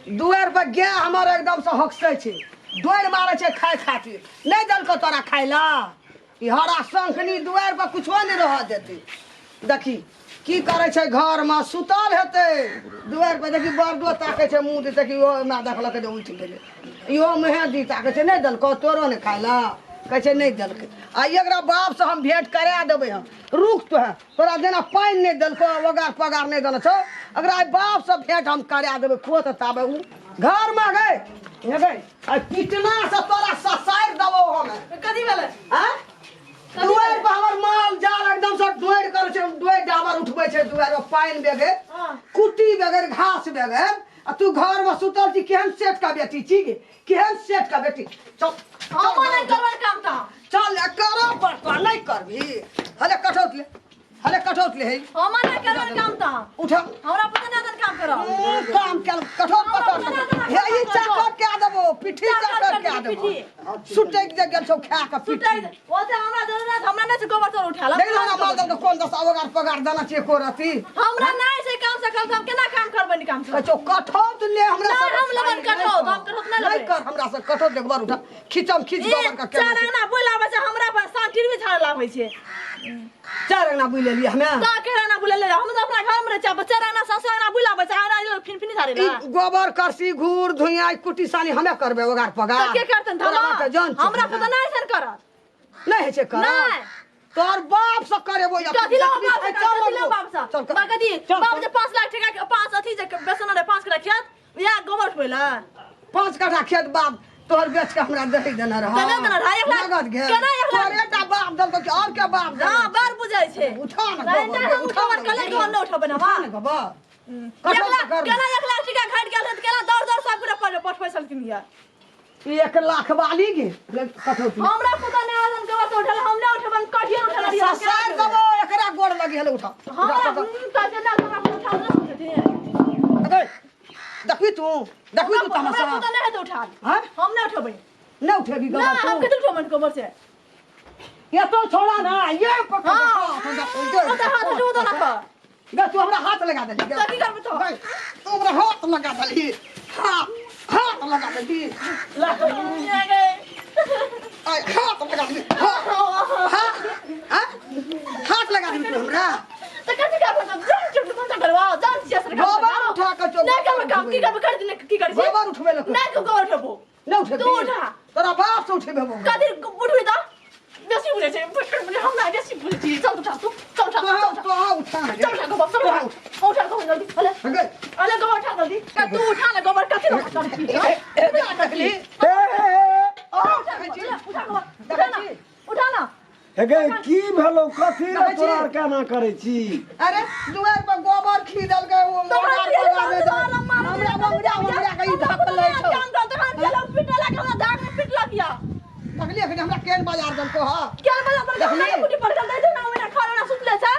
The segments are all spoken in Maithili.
दुआरि पर गाय हमर एकदम से हकसै छै, डोरि मारै छै खाय खातिर। नहि देलकौ तोरा खाय ला? ई हरा शंखनी दुआरि पर कुछो नहि रहऽ देतै। देखी की करै छै, घरमे सुतल हेतै दुआरि पर। देखी बरदो ताकै छै मुँह दिस, देखी ओहो हमरा देखलकै जे उठि गेलै। इहो मुँहे दी ताकै छै। नहि देलकौ तोरो नहि खाय ला? कहै छै नहि देलकै। आ एकरा बापसँ हम भेँट करा देबै। हम रुक, तो है तोरा जेना पानि नहि देलकौ, ओगार पगार नहि देने छौ, एकरा आइ बापसँ भेँट हम करा देबै। खोत ताबे ओ घरमे गै हे गै, आ पिटनासँ तोरा ससारि देबौ हम। कथी भेलै? आँय, दुआरि पर हमर माल जाल एकदम से डोरि करै छै, डोरि डाबर उठबै छै दुआरि पर, पानि बगैर, कुट्टी बगैर, घास बगैर, आ तू घर में सुतल छी। केहन सेठ का बेटी छी गे, केहन सेठ का बेटी। चल। हम नहीं करबै काम तऽ। चल, करऽ पड़तो, नहि करबी? हले कठौत ले, हले कठौत ले है। हम नहीं करबै काम तऽ। उठा। हमरा पता नहीं काम करऽ। मुँह काम केल कठौत पकड़ हे, ई चाकर के देबो, पिठी चाकर के देबो। सुटैक जे गेल छौ खा के पिठी। सुतै ओते हमरा जरूरत हमरा नहीं छै गोबर तोर उठाला। देख हमरा माल दल के कोन दशा, ओगार पगार देना छै एको रति। हमरा नहीं छै काम से काम, हम केना काम करबै? नि काम से कहै छौ कठौत ले हमरा नहि, से। हम लेबै कठौत, हम कठौत नहि लेबै। नहि कर हमरा से कठौत। एक बार उठा, खींचम खींच ई गोबर का चार केना। अंगना बोल आबै छै, हमरा पर सांटिर भी झाड़ लाबै छै। चार अंगना बुलि लेलियै हमे। ता के अंगना बोले ले, हम तऽ अपना घर में रहै छियै, चार अंगना ससुर अंगना बोल आबै छै, अंगना फिन फिन झाड़े ई ला। गोबर करसी घूर धुइया कुटी सानी हमे करबै ओगार पगार। तऽ के करतन? तोरा हमरा बाप के जान छौ। हमरा पता नहीं ऐसन करत। नहि होइ छै कर। नहि। तोहर बाप से करेबो या कथी ला बाप से? चल। कथी ला बाप से? चल कर। बा कथी चल बाप कर। जे 5 लाख टका के पाँच अथी जे बेसन रहे 5 कट्ठा खेत या गोबर उठबै ला। 5 कट्ठा खेत बाप तोहर बेच के हमरा दही देने रह। केना देने रहै? 1 लाख? नगद घेर। केना 1 लाख? तोरे टा बाप देलकौ कि और के बाप देलकौ? हाँ, बार बुझै छै। उठा न नहीं, गोबर, नहीं, हम उठा उठा न कले गोबर। गोबर नहीं उठबै ना, उठा बा। न गोबर। एक कठौत लाख कर। केना 1 लाख टका घटि गेल रहै तऽ केना दौड़ दौड़ सब गोटे पठबै छलखिन हिया। ई 1 लाख वाली गे कठौत। हमरा पता नहीं आदम गोबर तो उठल, हम नहीं उठबन, कहियो उठल रहियै। ससार देबो एकरा, गोड़ लगी हले, उठा। हमरा तऽ जेना हमरा उठा नहि छथिन। अगे देखबी तू, देखबी तू तमाशा। हमरा पता नहीं हेतै उठाल। हाँ? हम नहीं उठबै। नहीं उठेबी ना। गोबर हम तू? कथी उठबन गोबर से? ये तो छोड़ा ना, ये पकड़। हाँ। ओ तऽ हाथ उठबो तऽ ना कर। गे तू हमरा हाथ लगा देली गे। तऽ की करबै तो? गै, तू हमरा हाथ लगा देली, हाँ हाथ लगा देली, ला। आय, हाथ लगा देली, हाँ हाँ हाँ, हाथ लगा देली तू हमरा। तऽ कथी करबै तऽ? जान चुप तऽ करबा जान छियै सरकार। गोबर उठा के चो। नहीं करबै काम, की करबै? कर दिने की करै छी? गोबर उठबै लए। नहीं गोबर उठबो। नहि उठेबी? तू उठा। तोरा बाप से उठेबे। कथी उठबी तऽ बेसी बुझै छै, हमरा बेसी बुझै छी। चल उठा तू, चल उठा। तो चल उठा। तो उठा ना। चल उठा गोबर, चल उठा, उठा गोबर जल्दी, अले। गै। अले गोबर उठा जल्दी, तू उठा ना गोबर। कथी लगा करै छी? देखली। हे हे हे। उठा गोबर, उठा ना, उठा ना। हे गे, की भेलौ? कथी रे? देखै छी? तोरा आर केना करै छी? अरे दुआर पर गोबर खीदलकै ओ। तोहर ओगार तेल पगार नहि बाप देलकै। मार हमरा बंगरा उंगरा के ई धक लै छौ। काम कर तखन गेलौ पिटलक, हमरा दाग में पिटलक या। देखली अखन हमरा केन बाजार देलको ह? केल बजा पर देखली? हमरा कुटी पटकल दै छै ना, ओना खाना ना सुतले छै।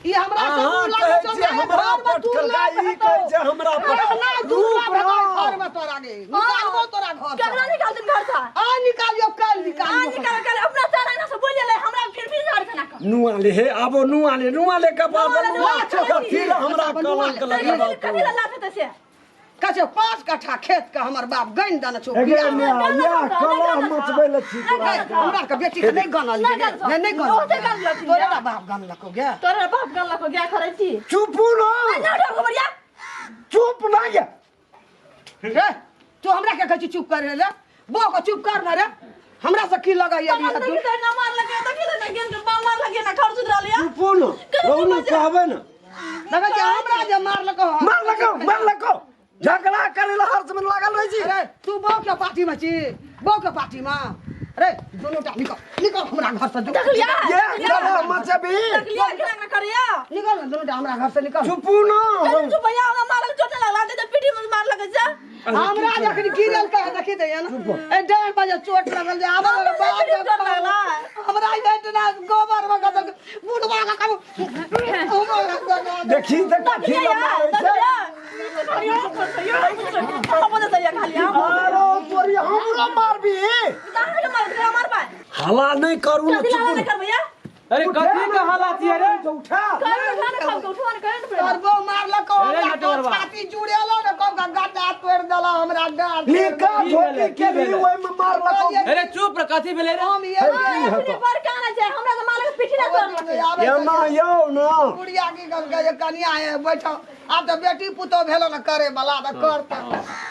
ई हमरा से अहाँ मुँह कहै लागै छौ। छियै नहि, हमरा घरमे पटकलका, दुर्लभ ई हेतौ। कहै छै हमरा पटकल। नहि, दुर्लभ रुक हेतौ ना। घरमे तोरा गे। निकालबो तोरा घर से। केकरा निकाल दिन घर से? आ निकालियो, काल्हि आ निकालियो। निकाल काल अपना चार आना से बोल ले, हमरा फिर फिर झाड़ खाना का। नुआ ले हे, आबो नुआ ले, नुआ ले कपार पर नुआ नुआ। ले, नुआ। कथी ला हमरा नुआ ले। कलंक लगाबऽ कथी ला लाथ हेतै से? कहै छै 5 कट्ठा खेत के हमर बाप गनि देने छौ। हे गे बियाह माय, इएह कलह मचबै लए छी तोरा गै, आरके। हमरा के बेटी के नहि गनल नहि गेलै। गनल। नहि, नहि गनल। ओते गनलक तोरे या। बाप गनलको गे। तोरा बाप गनलक गे करै छी। चुपू ना। ना उठा गोबरिया। चुप ना गे। रे तू हमरा के कहै छी चुप करे ले? बो के चुप कर ना रे, हमरा से की लगैया? तखन तू देखी तऽ ना मार लगे, देखी तऽ ना गेल के मार लगे ना, घर सुधरल या। चुपू ना रहू ना, कहबै ना। देखै छी हमरा जे मारलको हन। मार लगो, मार लगो, झगड़ा करे ला हर समय लागल रहै छी। अरे तू बो के पार्टी में छी, बो के पार्टी में। अरे दोनों टा निकल, निकल हमरा घर से। देखलिया? ये कलह मचबी। देखलिया केना ना करिया? निकल ना, दोनों टा हमरा घर से निकल। चुपू ना। चल चुप भैया, हमरा मारल चोट लगला दे, पीठी में मार लगे छै। हमरा जखन गिरल कह देखी दे ना, ए 1.5 बजे चोट लगल जे आब हमरा बाप चोट रे बाप। लगला। हमरा इतना गोबर में गदल बुढ़वा का कब देखी तऽ कथी ला मारै छै। आरो तोरी हमरो मारबी? हला नहि करू ने, चुपू ना। अरे कथी के हला छियै रे? उठा। तोर बो मारलको अरे हमरा नटवरबा। छाती जुड़ेलो ने, कब का गड्ढा तोड़ देलक। साला हमरा डार लीका की झोंकी भेलै, की के भी भेलै? ओहिमे मारलको। अरे चुप रह, कथी भेलै रे? हम ये अपने बड़ काना छै, हमरा तऽ मालक पीठी ना तोड़लक। एना यौ न। बुढ़िया की कहलकै जे कनिया है बैठो, आब तऽ बेटी पुतोह भेलो ने करे वाला तऽ करतै।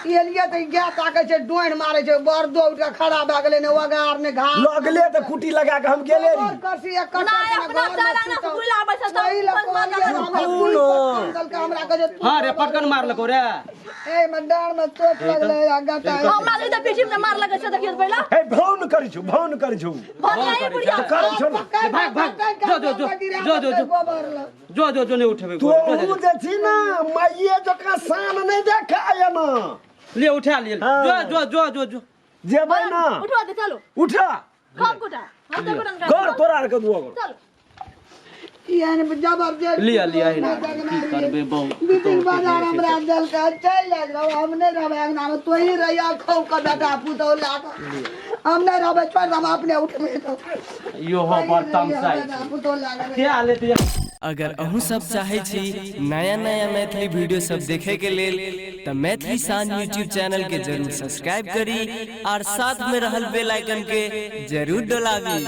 एलियै तऽ ई गाय ताकै छै, डोहि मारै छै, बड़ दौड़ के खड़ा भए गेलै, ने ओगार ने घास। लगले तऽ कुटी लगा के हम गेले गोबर रही। करसी एक कट्टर नहि, के अपना घरमे चल आना, सुतल। फूल आबै छै, सब ओहि लए बस मार कहलियै, देलक। हमरा सुनू कुल न। पटकन देलकै, हमरा कहै छै, तू हाँ रे, पटकन मारलको रे। ए मे डाँड़ मे चोट लगलै आ गटा। हमरा तऽ पीठी में मार लगै छै, देखियौ तऽ पहिला। हे, भौन करै छौ, भौन करै छौ। भरिया बुढ़िया। करै छौ ने। भाग, भाग। जो, जो, जो, जो, जो, जो। गोबर लग। जो जो जो, नहीं उठेबे। तू जे छी ने माइये जकाँ शान नहि देखाय ना। ले उठा लिए। हाँ। जो जो जो जो जो। जेबै ना। उठवा दे, चलो। उठा। हम कोटा हम तो कोटा। घर तोरा आरके दुआ कर। चलो। एहन जबरदस्त। लिया लिया ही ना, की करबे बहुत। बिपिन बाजार हमरा देलकै, चलि जाइ रहौ, हम नहि रहबै अंगनामे, तोही रहिया खौ कऽ बेटा पुतहु लए कऽ। हम नहि रहबै, छोड़ि दम, अपने उठबै तऽ। यो हो बड़ तमसाइ बेटा पुतहु लए कऽ। क्या लेते? अगर अहूँ सब चाहै छी नया नया मैथिली वीडियो सब देखे के लेल तऽ मैथिली शान यूट्यूब चैनल के जरूर सब्सक्राइब करी और साथ में रहल बेल आइकन के जरूर डोलाबी।